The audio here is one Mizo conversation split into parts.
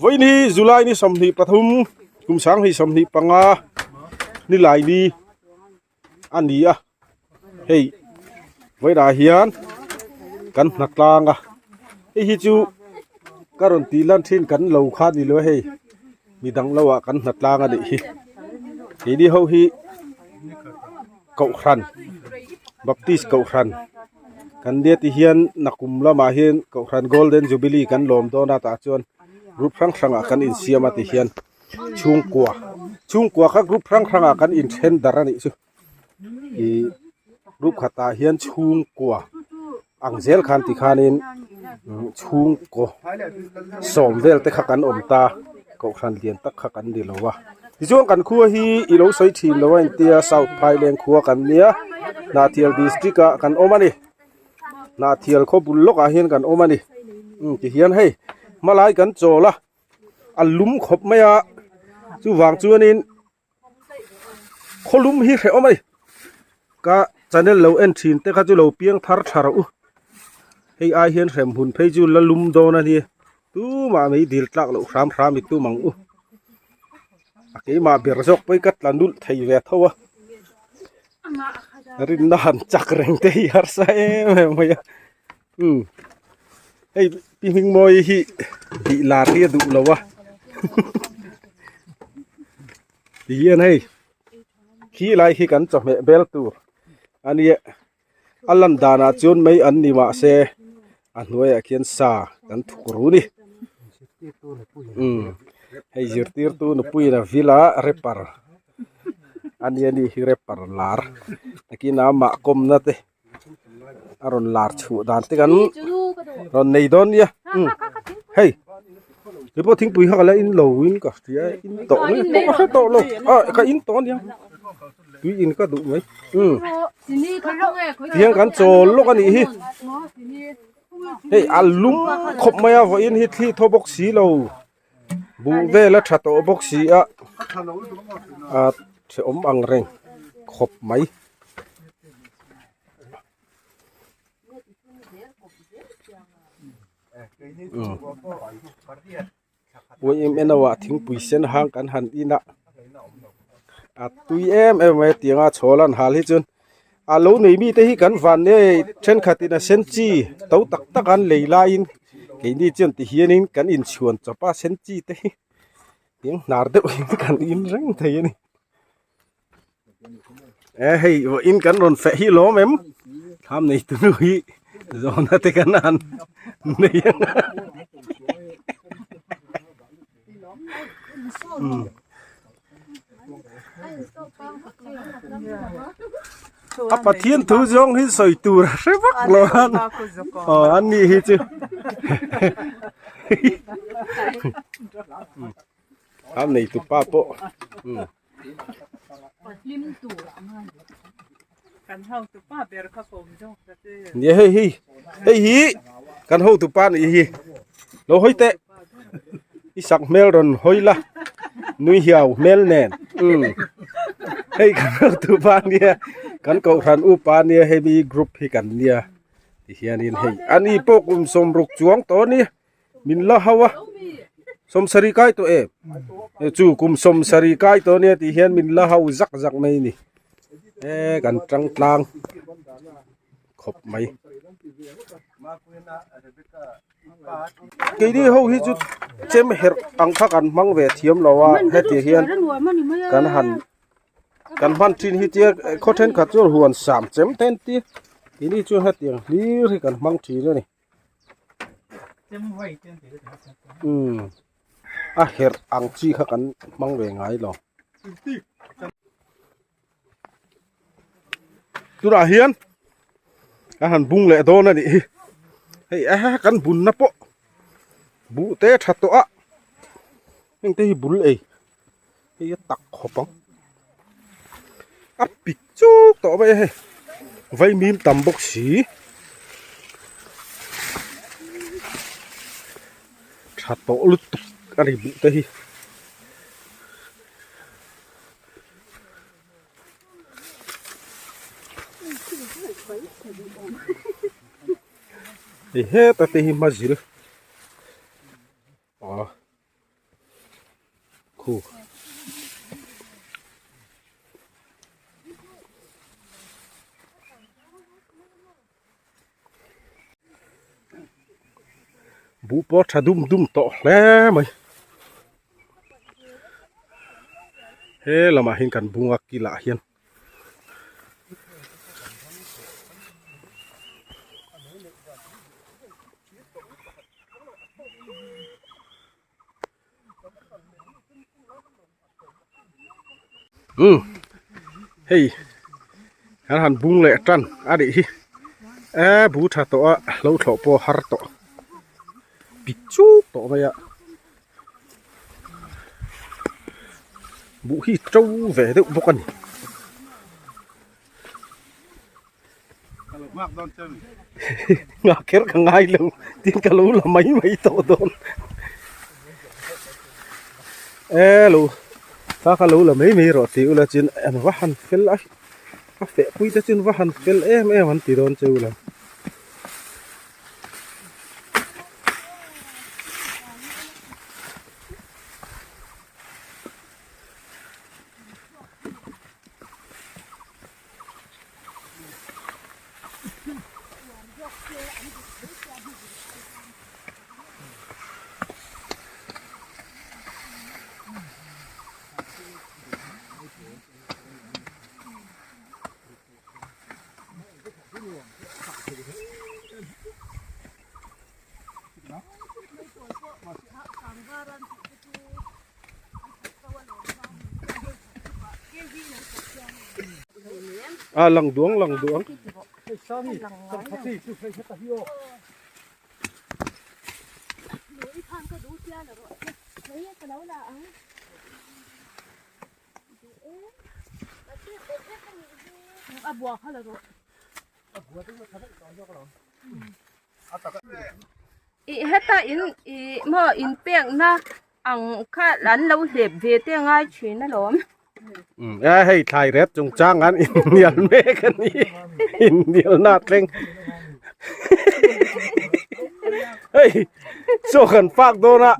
Vawiin hi July ni 23 kum sanghnih 25 ni lai ni a ni a hei vawiinah hian kan hna tlang a hei hi chu ka rawn tih lan thin kan lo kha ni lo hei midang lo ah kan hna tlang a nih hi keini ho hi kohhran baptist kohhran kan nia ti hian nakum lamah hian kohhran golden jubilee kan lawm dawn a tah chuan group hrang hrang ah kan insiam a ti hian chhungkua chhungkua kha group hrang hrang ah kan inthen darh a nih chu ih group khatah hian chhungkua ang zel khan tikhanin chhungkaw sawm vel te kha kan awm ta kohhran lian tak kha kan ni lo a tichuan kan khua hi i lo sawi thin lo a intia south phaileng khua kan nia hnahthial district ah kan awm a ni hnahthial khaw bul lawkah hian kan awm a ni tihian hei hmalai kan chawl a a lum khawp mai a chuvang chuanin khawlum hi hrehawm a ni ka channel lo en thin te kha chu lo piang thar tha rawh u hei ai hian hrem hun phei chu la lum dawn a ni tumah mai dil tlak loh hram hram i tum ang u a keimah ber zawk pawh hi ka tla nulh thei ve tho a rinna han chak reng te hi harsa em em mai a umm hei pi hmingmawi hi tih lar hi a duh lo a ti hian hei khi lai khi kan chawhmeh bel tur a nia a lan danah chuan mai an ni mahse a hnuaiah khian sa kan thuk ru a ni umm hei zirtirtu nupuiin a vil a rapper a nia ni hi rapper lar takin amah kawmna te. a rawn lar chhuah dan te kan rawn nei dawn nia umm hei tupawh thingpui kha ka la in lo in ka hria in tawh mai pawh ka hre tawh lo ah ka in tawh ania tui in ka duh mai umm tihian kan chawl lawk a nih hi hei a lum khawp mai a vawiin hi thli thaw bawk si lo buh vel a tha tawh bawk si a a hrehawm ang reng khawp mai. Umm ah thingpui sen hang kan han in a a tui em em mai a tianga chhawl an hal hi chuan a lo nei mite hi kan van nge thenkhat in a sen chi to tak tak an lei laiin keini chuan ti hianin kan inchhuan chawp a sen chi te hi eng hnar deuh hi kan in reng thei a ni e hei in kan rawn feh hi lawm em thlam nei tu nu hi zawhna te kan han nei ang a A Pathian thu zawng hi sawi tur a hre vak lo a aw an ni hi chu a nei tu pa pawh nia hei hi hei hi kan hotu pa nih hi lo hawi teh i sak hmel rawn hawi la nui hiau hmel nen umm hei kan hotu pa nia kan kohhran upa nia hemi group hi kan nia tihianin hei ani pawh kum sawmruk chuang tawh a nia. Min la hau a sawmsarih kai tawh em chu kum sawmsarih kai tawh ania tih hian min la hau zak zak mai a ni e kan tang tlang khawp mai keini ho hi chu chem herh ang kha kan hmang ve thiam lo a heti hian kan han kan hman thin hi tia khaw thenkhat chuan huan sam chem te an ti keini chuan hetiang hlir hi kan hmang thin a ni. Umm a herh ang chi kha kan hmang ve ngai lo tunah hian a han bung leh dawn a nih hi hei a kan bunna pawh buh te tha tawh a heng te hi bul ei hei a tak khawp ang a pik chuk tawh mai a hei vaimim tam bawk si tha tawh lutuk a ni buh te hi. Hei heta te hi hma zil aw. Khu. Buh pawh tha dum dum tawh hle mai. He lamah hian kan bunga kilah hian. Umm hei an han bung leh tan a nih hi e bu tha tawh a lo thlawh pawh har tawh pik chuk tawh mai a buh hi to ve deuh bawk a ni. Nghah kher ka ngai lo tin ka lo la mai mai tawh dawn e lo kha kha lo la mai mai rawh tih ula chin an va han fel a a feh pui te chin va han fel em em an ti dawn che ula. A lang duang lang duang. Ih heta in ih maw in pekna ang kha an lo hlep ve te a ngai thin alawm. Umm e hei thlai ret chung chang an inhnial mek a ni inhnialna a thleng hei chaw kan fak dawn a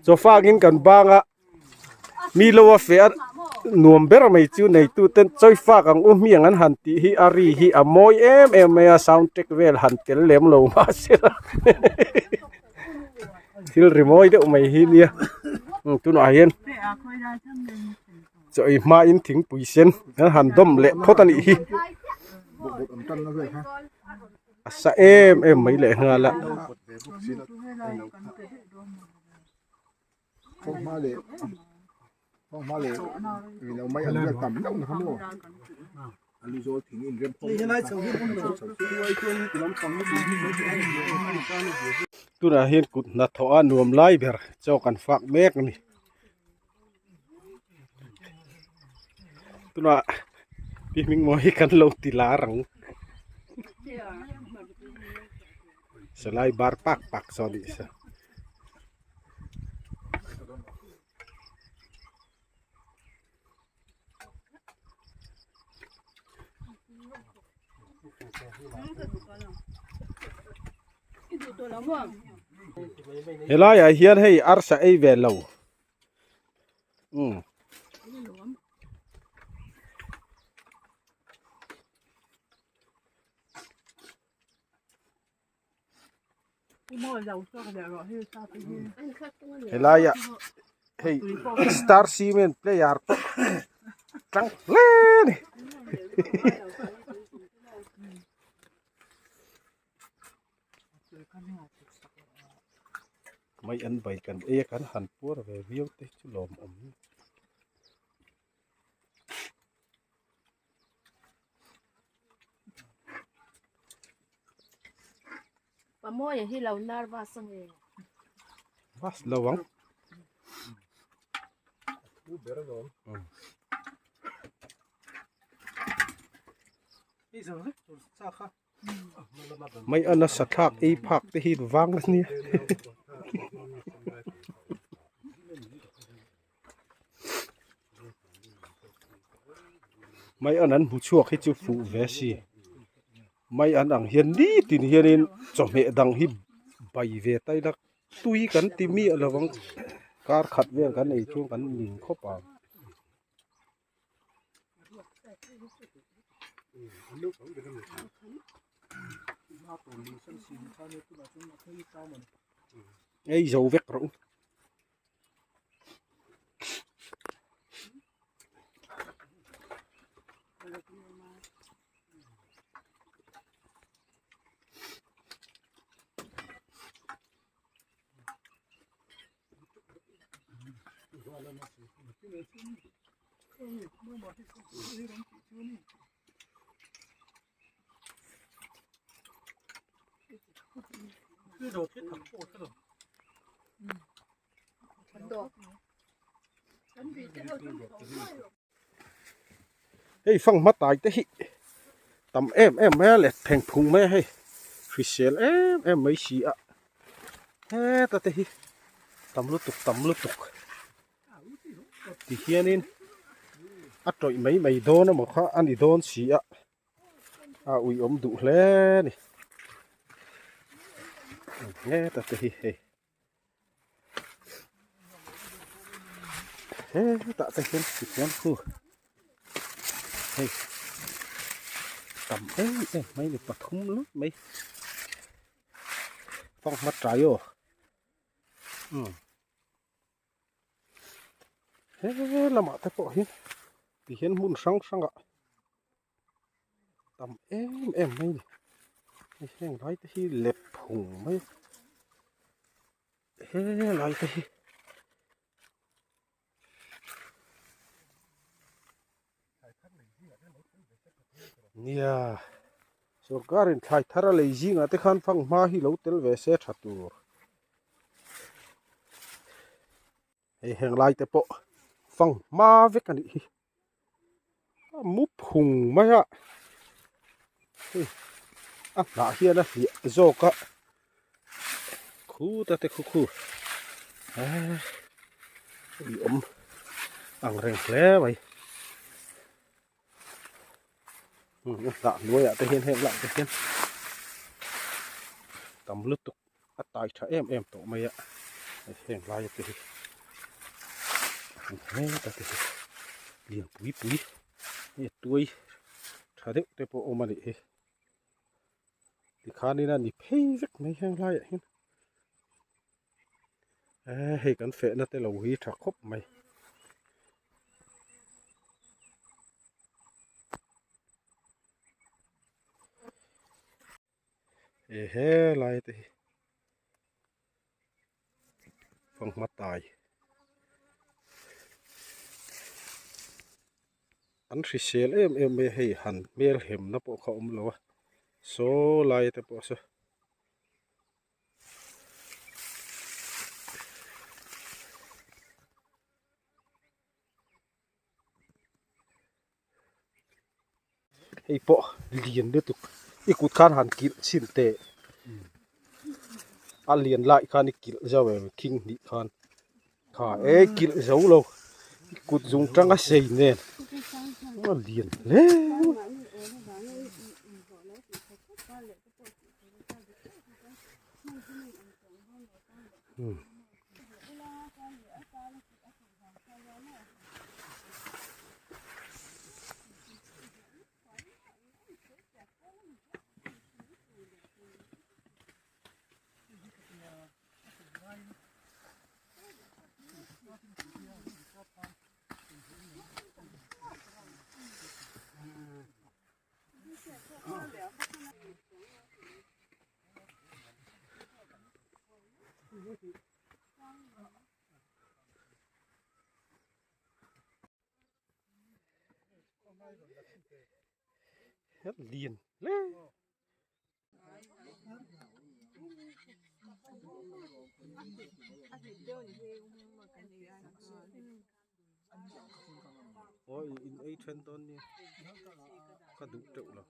chaw fakin kan bang a. Mi lo a feh a nuam ber mai chu neitu ten chawi fak ang u hmiang an han tih hi a ri hi a mawi em em mai a sound track vel han tel lem lo mahse thil ri mawi deuh mai hi nia tunah hian chaw ei hmain thingpui sen an han dawm leh phawt a nih hi a sa em em mai leh nghal a. Tunah hian kut hnathawh a nuam lai ber chaw kan fak mek a ni. Tunah pi hming mawi hi kan lo ti lar ang. Salai bar pak pak saw nih sa. Helai ah hian hei arsa ei ve lo umm. Helai ah hei star cement player pawh tang hle a ni. Mai an bai kan ei a kan han puar ve viau te chu lawmawm. Pamawia hi lo nervous a nge. Bus lo ang. Mai a nasa thlak ei phak te hi vang a nia. Mai an an hmu chhuak hi chu fuh ve si. Mai an ang hian nitin hianin chawhmeh dang hi bai ve tai la tui kan ti miah lo ang. Kar khat vel kan ei chuan kan ning khawp ang. Ei zo vek rawh u. Hei fanghma tai te hi tam em em mai a let pheng phung mai a hei hrisel em em mai si a heta te hi tam lutuk tam lutuk tihianin a tawih mai mai dawn emaw kha a ni dawn si a a uiawm duh hle a ni heta te hi hei. Hetah te hian tichuan khu hei tam em em mai ni pathum lawk mai fanghma tai aw umm he lamah te pawh hi tihian hmun hrang hrangah tam em em mai ni hei heng lai te hi lep phung mai a he lai te hi nia sorkar in thlai thar a lei zingah te khan fanghma hi lo tel ve se tha tur. Hei heng lai te pawh fanghma vek a nih hi. A mu phung mai a hei a hnah hian a hliah zawk a khuta te khu khu eee ui awm ang reng hle mai a hnah hnuaiah te hian heng lah te hian tam lutuk a tai tha em em tawh mai a heng laia te hi heta te hi lian pui pui hei tuai tha deuh te pawh awm a nih hi tikhanin a ni phei vek mai heng laiah hian eh hei kan fehna te lo hi tha khawp mai. E he lai te hi fanghma tai an hrisel em em mai a hei han hmel hem na pawh kha awm lo a saw lai te pawh saw. Hei pawh lian lutuk i kut khan han kilh chhin teh a lian lai khan i kilh zo em khing hnih khan kha e kilh zo lo i kut zung tang a sei nen a lian hle Lian hle. Aw in ei then dawn nia ka duh teuh lo.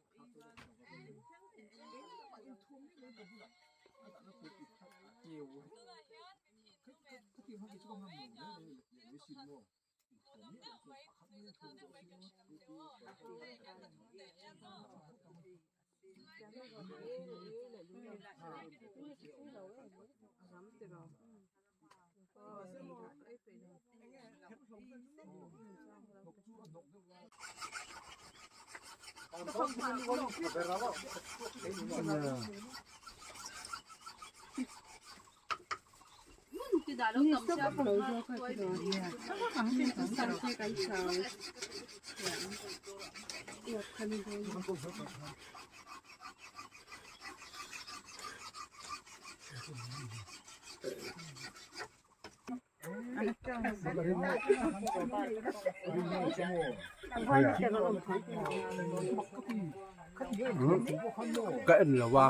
Ka en lo a.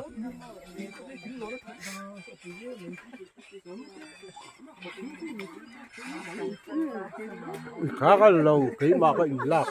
Kha ka lo keimah ka in lak.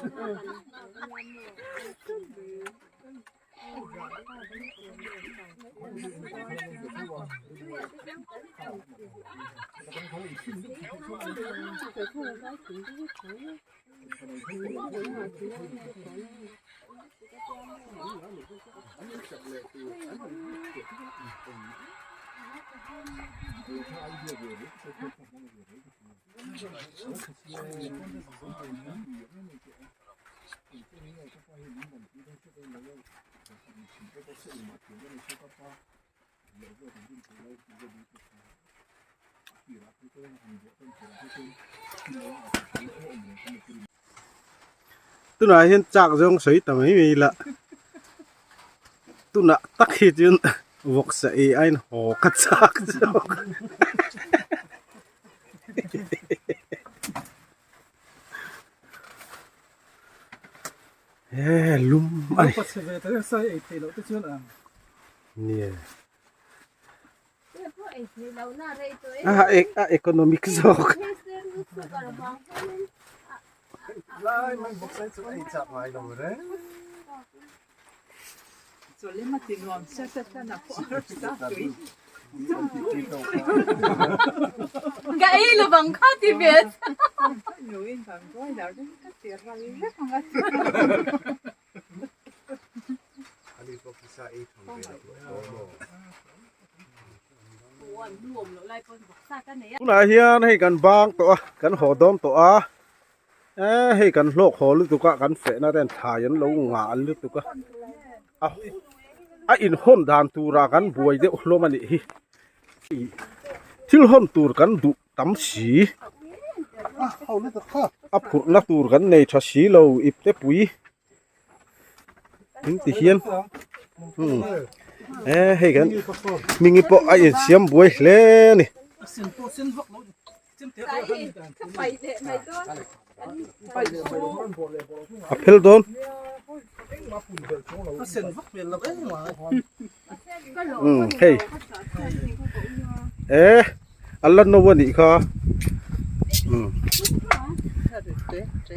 Tunah hian chak zawng sawi ta mai mai ila tunah tak hi chuan vawksa ei aiin haw ka chak zawk. He lum a ni. Nia. A economic zawk. Ka ei lovang kha ti ve. Tunah hian hei kan bang tawh a kan haw dawn tawh a eh hei kan hlawk haw lutuk a kan fehna te thlai an lo ngah lutuk a a a inhawn dan turah kan buai deuh hlawm a nih hi thil hawn tur kan duh tam si a phurhna tur kan nei tha si lo ipte pui. In ti hian e hei kan hmingi pawh a insiam buai hle a ni. A phel dawn. Hei e a la no a nih kha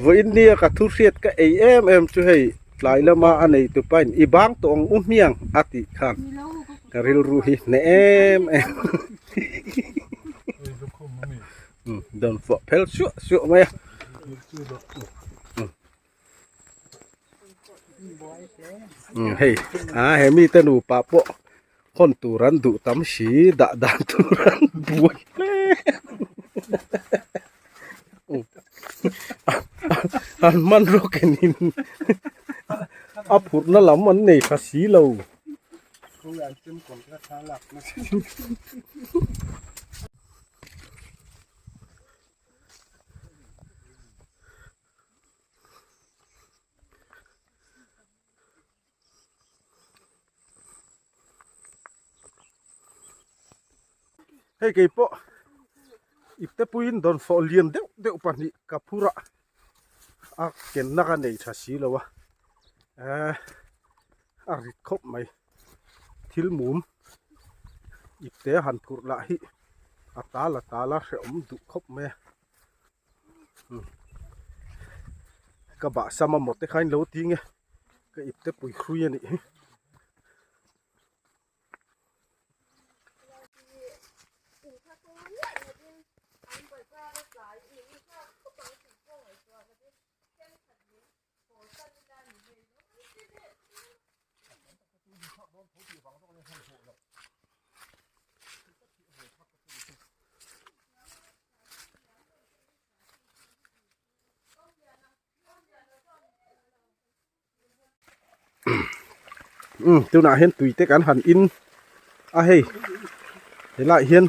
vawiin nia ka thu hriat ka ei em em chu hei tlai lama a nei tu pain i bang tawh ang u hmiang a tih khan ka rilru hi hneh em em dawnfawh phel suah suah mai a. Hei a he mite nupa pawh hawn tur an duh tam si dah dan tur an buai hle an hmanraw kenin a phurhna lam an nei tha si lo. Hei kei pawh ipte puiin dawnfawh lian deuh deuh pahnih ka phur a a kenna ka nei tha si lo a eh a rit khawp mai thil mum ipte han phurh lah hi a tal a tal a hrehawm duh khawp mai a. Ka bah sam a maw te kha in lo ti nge ka ip te pui hrui a nih hi. Umm tunah hian tui te kan han in a hei helaiah hian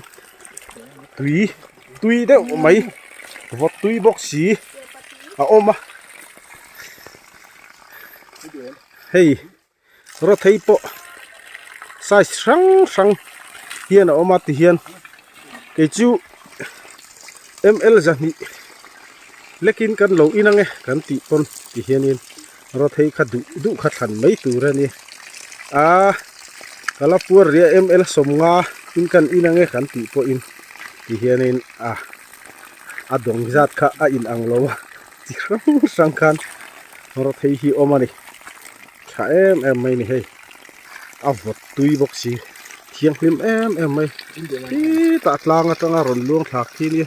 tui tui deuh mai vawt tui bawk si a awm a hei rawthei pawh size hrang hrang hian a awm a tihian kei chu ml zahnih lekin kan lo in ang e kan tih pawn tihianin. Rawthei kha duh duh kha thlan mai tur a ni a ka la puar ria ml sawmnga in kan in ange kan tih pawhin ti hianin a a dawng zat kha a in ang lo a chi hrang hrang khan rawthei hi awm a ni tha em em mai ni hei a vawt tui bawk si thianghlim em em mai khitah tlang atanga rawn luang thlak khi nia.